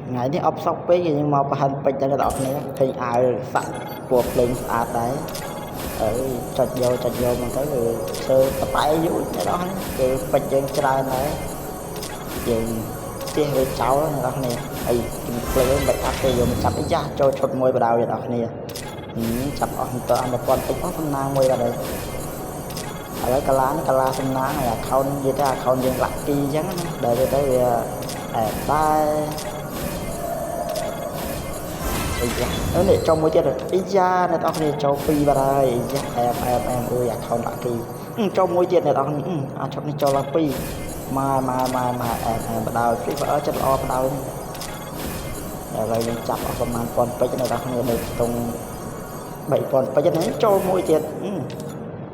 ថ្ងៃនេះអបសក់ពេកយើងមកប្រហែលពេជ្រដែរអ្នកនរគ្នាឃើញអាវសាក់ពណ៌ភ្លេងស្អាតដែរអើយចុចយកចុចយកមកទៅគឺធ្វើតបែយូរអ្នកនរគ្នាគឺពេជ្រយើងច្រើនដែរយើងផ្ទះវាចោលអ្នកនរគ្នាហើយជំភ្លើងមិនបាច់ទេយកមកចាប់អីយ៉ាចូលឈុតមួយបដៅអ្នកនរគ្នាចាប់អស់ទៅអស់1000ពេជ្រអស់សំណាងមួយបាត់ហើយឥឡូវកាឡានេះកាឡាសំណាងហើយ account និយាយទៅ account យើង lucky អញ្ចឹងណាដែលទៅទៅវាអែបដែរអីយ៉ាអូនេះចូលមួយទៀតអីយ៉ាអ្នកនរគ្នាចូលពីរបាត់ហើយអីយ៉ាអែបអែបអែបអូយ account lucky ចូលមួយទៀតអ្នកនរគ្នាអាឈុតនេះចូលឡើងពីរម៉ែម៉ែម៉ែម៉ែអែបអែបបដ ாய் Free Fire ចិត្តល្អបដ ாய் ឥឡូវយើងចាប់អស់ប្រហែលពាន់ពេជ្រអ្នកនរគ្នាដូចខ្ទង់3000ពេជ្រហ្នឹងចូលមួយទៀត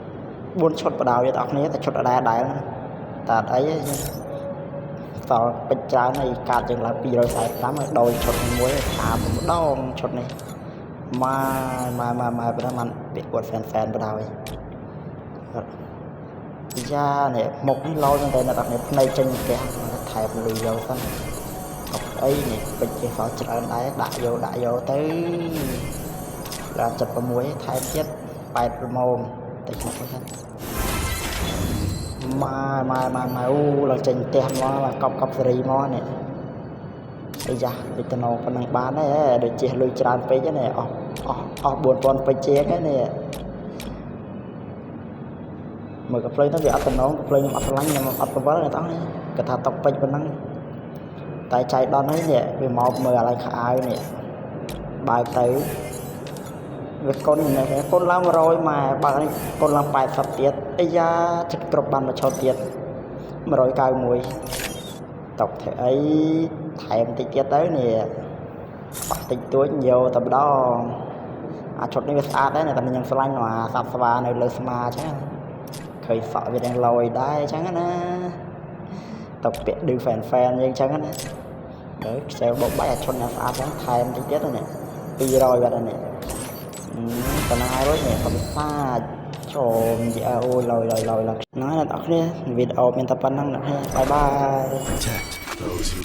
4ឈុតបដ ாய் អ្នកនរគ្នាតែឈុតដដែលដែរតាអីសល់ពេជ្រច្រើនហើយកាតយើងឡើង245ហើយដោយឈុតមួយតាមម្ដងឈុតនេះម៉ែម៉ែម៉ែម៉ែបើមិនពាក់គាត់ហ្វេនហ្វេនបដ ாய் យ៉ានេះមុខនេះឡយមែនតើអ្នកនរគ្នាភ្នែកចេញផ្ទះថែមលុយយកសិនអត់អីនេះពេជ្រគេសល់ច្រើនដែរដាក់យកដាក់យកទៅដល់76ថែមទៀត8ប្រមតិចមកសិនម៉ែម៉ែម៉ែម៉ែអូឡើងចេញផ្ទះមកឡើងកប់កប់សេរីមកនេះអីយ៉ាដូចតំណប៉ុណ្ណឹងបានដែរដូចជះលុយច្រើនពេកនេះអស់អស់អស់4000ពេជ្រជាងនេះមើលកាផ្លេទៅវាអត់តំណងកាផ្លេខ្ញុំអត់ស្រឡាញ់ខ្ញុំអត់ប្រវល់អ្នកទាំងនេះគាត់ថាតុកពេជ្រប៉ុណ្ណឹងតែចៃដន្យហើយនេះវាមកមើលអាឡៃខោអាវនេះបើកទៅវាកុននេះកុនឡើង100ម៉ែបើកនេះកុនឡើង80ទៀតអាយ៉ាចិត្តគ្រប់បានមួយឈុតទៀត191តុកធ្វើអីថែមតិចទៀតទៅនេះបាក់តិចតួចយកតែម្ដងអាឈុតនេះវាស្អាតដែរតែខ្ញុំស្រឡាញ់អាសត្វស្វានៅលើស្មាអញ្ចឹងឃើញសក់វាទាំងលយដែរអញ្ចឹងណាតពាក់ឌឺហ្វេនហ្វេនយើងអញ្ចឹងណាបើខ្ជិលបោកបាច់អាឈុតនេះស្អាតចឹងថែមតិចទៀតនេះ200បាត់នេះតំណារួចនេះកំសាចចូលនិយាយអូយលយលយលយលយណាអ្នកនរគ្នាវីដេអូមានតែប៉ុណ្្នឹងអ្នកគ្នាbye bye. Protect those who